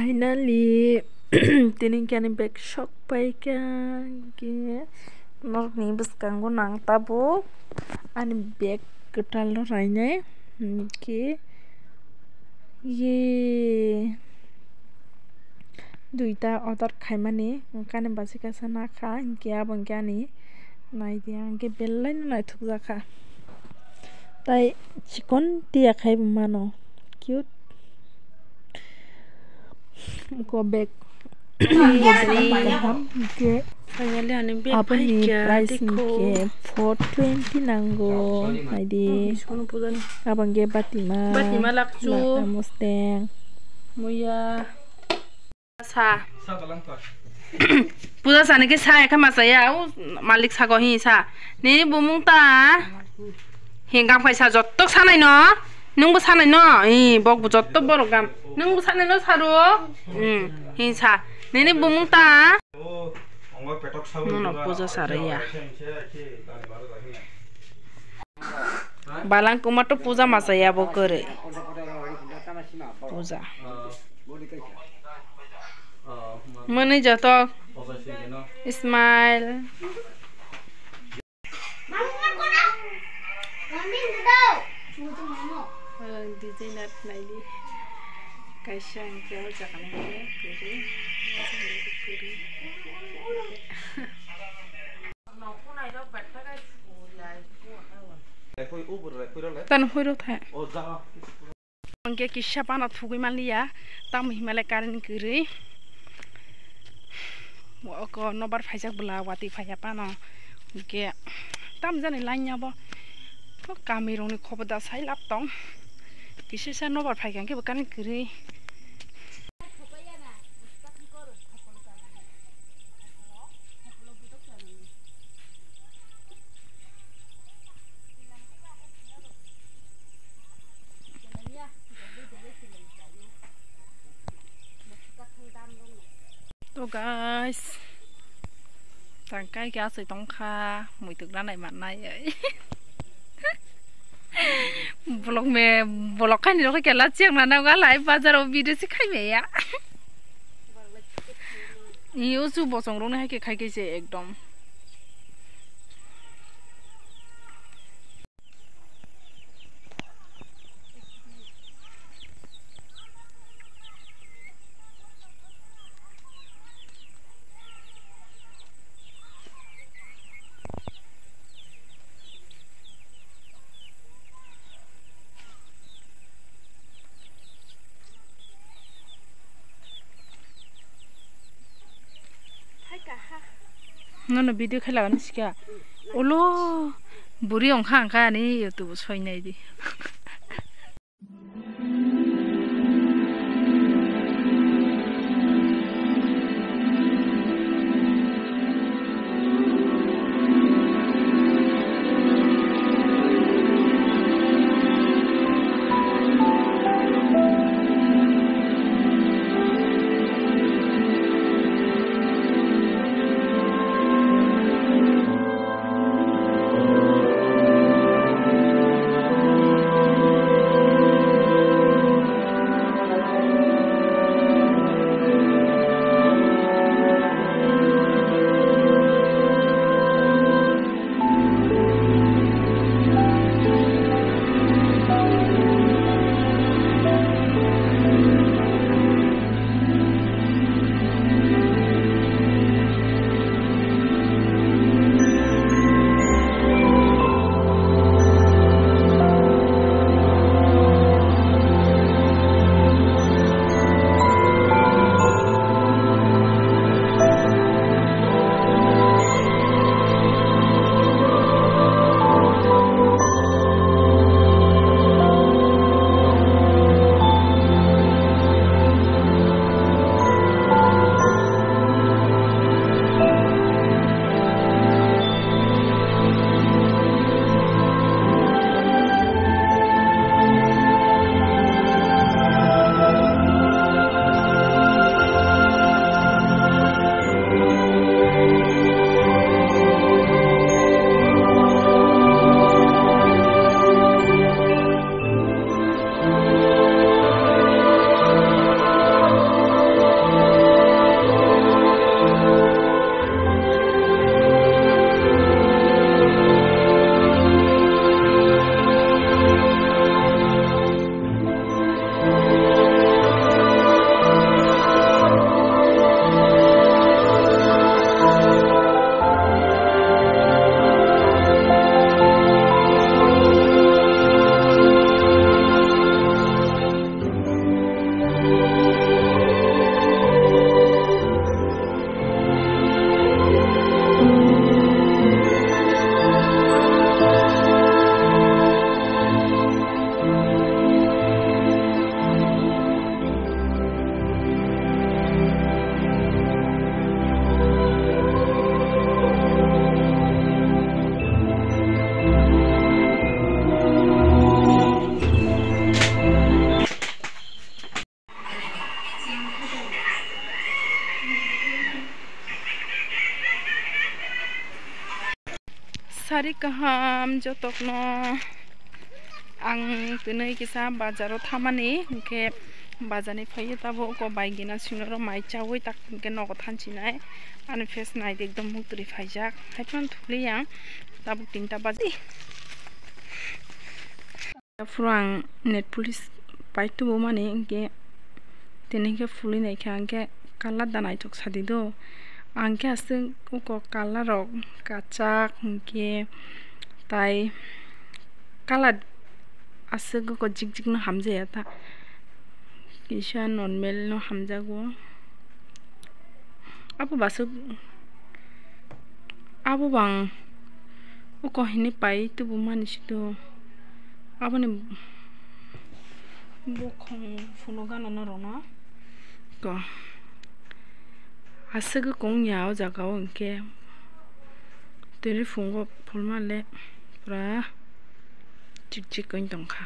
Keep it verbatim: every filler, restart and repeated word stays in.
Finally, tini khe ani bag sok pai kha, hwnkhe norokni bwskango nang tabuk ani bag kwtal no rainai, hwnkhe ye duita order khaimani, hwnkhe ani bachikasa nakha, hwnkhe abo hwnkhe ani naidi, ang khe belai no naithok jakha, tai chikon tiya khai bo mano, cute. Go back. Finally, ani bag aboni paikha, price dekho. Hwnkhe four twenty nango. Naidi. Biskunu puja ni. Abangke Batima. Batima lakchu. Laka musteng. Muya. Sa. Puja sani khe sa ekha ma chaya. O malik sago hi sa. Nini bumung ta. Hingam kaisa jottok sanai no. Nungbo sanai no. Hi bokbo jottok borok gam. Nungbo sanai no saro. Hmm. Hi sa. Nini bumung ta. Nono puja saraya. Balang kuma to puja ma chaya bo kwrwi. Puja. Mwnwi joto. Smile. Designer naidi. Kaisa hwnkhe o jaga ni hwnkhe kwrwi. Tan hoi rw tha. Hwnkhe kisa phano thugwi manliya, tamo hinmale current kwrwi. Oko nobar phaijak bwla watwi phaiya phano. Hwnkhe tamo jani line ya bo. O kamirokni khobo da sai lab tong. Kisisa nobar phaikha hwnkhe bo current kwrwi. To guys, tangkai khe asoi tongkha, muituk ranai mannai. Vlog me, vlog khaini rokhe kela chiyang nana galai bazar o video se khai meya. Iyo su bosong rokni hai khe khai khe se ekdom. Nono video khe lagani sikha. Ulo buri ongkha angkha ani YouTube soi nai di. Ari kaham jotokno, ang tini kisa bazaro thamani, hwnkhe bazarni phaiwi tabuk uko bai gina singnoro mai chawi tak hwnkhe nogo thansinai. Ani face naidi ekdom muktwi phaijak, haiphano thukli ang tabuk tinta baji. Aphuru ang net police pai tubumani, hwnkhe tini hwnkhe phulwi naikha, hwnkhe colour da naithok sadi do. Ang khe aswk uko colour rok kwchak, hwnkhe tai colour aswk uko jik jik no hamjaya ta, kisa normal no hamjago. Abo baswk, abo bang uko hini pai tubumani sido. Aboni bukhong phunukgana norokno. Ko aswk wngya o jaga o, hwnkhe tini phungo phulmale pura chik chik wng tongkha.